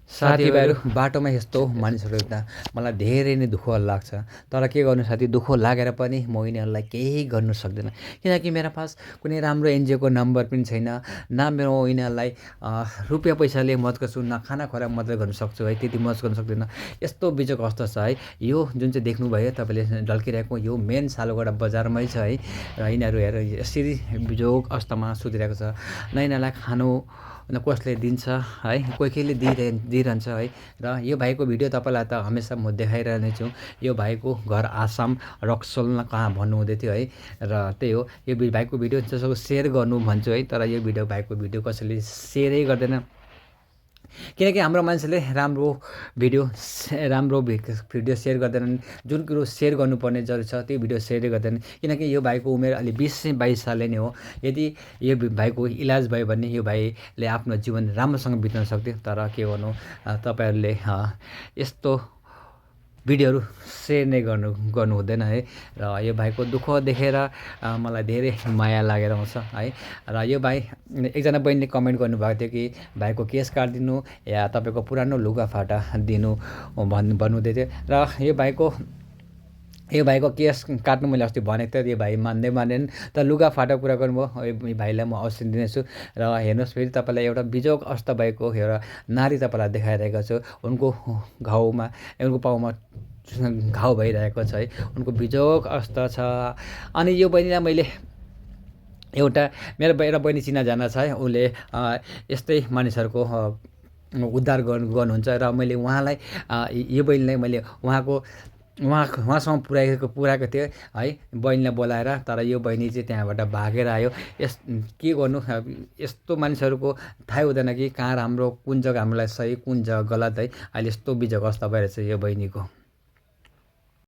साथीभाइहरू बाटोमा यस्तो मानिसहरू देख्दा मलाई धेरै नै दुःख लाग्छ। तर के गर्नु साथी, दुःख लागेर पनि म यिनीहरूलाई केही गर्नु सक्दिनँ। किनकि मेरो पास कुनै राम्रो एनजिओको नम्बर पनि छैन, न मेरो यिनीहरूलाई रुपियाँ पैसाले मद्दत गर्छु, न खाना खुवाएर मद्दत गर्न सक्छु है, त्यति मद्दत गर्न सक्दिनँ। यस्तो बिजोग अवस्था छ है। यो जुन चाहिँ देख्नुभयो तपाईँले ढल्किरहेको यो मेन सालुगढा बजारमै छ है। र यिनीहरू हेरेर यसरी बिजोग अवस्थामा सुतिरहेको छ। न यिनीहरूलाई खानु न कसले दिन्छ है, कोही कोहीले दिइरहन्छ है। र यो भाइको भिडियो तपाईँलाई त हमेसा म देखाइरहने छु। यो भाइको घर आसाम रक्सोल कहाँ भन्नुहुँदै थियो है। र त्यही हो, यो भाइको भिडियो जसो सेयर गर्नु भन्छु है, तर यो भाइको भिडियो कसैले सेयरै गर्दैन। किनकि हाम्रो मान्छेले राम्रो भिडियो सेयर गर्दैनन्। जुन कुरो सेयर गर्नुपर्ने जरुरी छ त्यो भिडियो सेयरै गर्दैनन्। किनकि यो भाइको उमेर अलि 20-22 सालले नै हो। यदि यो भाइको इलाज भयो भने यो भाइले आफ्नो जीवन राम्रोसँग बिताउन सक्थ्यो। तर के गर्नु, तपाईँहरूले यस्तो भिडियोहरू सेयर नै गर्नु हुँदैन है। र यो भाइको दुःख देखेर मलाई धेरै माया लागेर आउँछ है। र यो भाइ एकजना बहिनीले कमेन्ट गर्नुभएको थियो कि भाइको केस काटिदिनु या तपाईँको पुरानो लुगाफाटा दिनु भन्नुहुँदै थियो। र यो भाइको केस काट्नु मैले अस्ति भनेको थिएँ, यो भाइ मानेन। तर लुगाफाटा कुरा गर्नुभयो, यो भाइलाई म अवसर दिनेछु। र हेर्नुहोस्, फेरि तपाईँलाई एउटा बिजोग अवस्था भएको एउटा नारी तपाईँलाई देखाइरहेको छु। उनको पाउमा घाउ भइरहेको छ है। उनको बिजोग अवस्था छ। अनि यो बहिनीलाई मैले मेरो एउटा बहिनी चिनाजाना छ है, उसले यस्तै मानिसहरूको उद्धार गर्नुहुन्छ। र मैले उहाँलाई यो बहिनीलाई मैले उहाँसँग पुर्याएको थिएँ है, बहिनीलाई बोलाएर। तर यो बहिनी चाहिँ त्यहाँबाट भागेर आयो। के गर्नु, यस्तो मानिसहरूको थाहै हुँदैन कि कहाँ राम्रो, कुन जग्गा हामीलाई सही, कुन जग्गा गलत है। अहिले यस्तो बिजोग अवस्था भइरहेछ यो बहिनीको।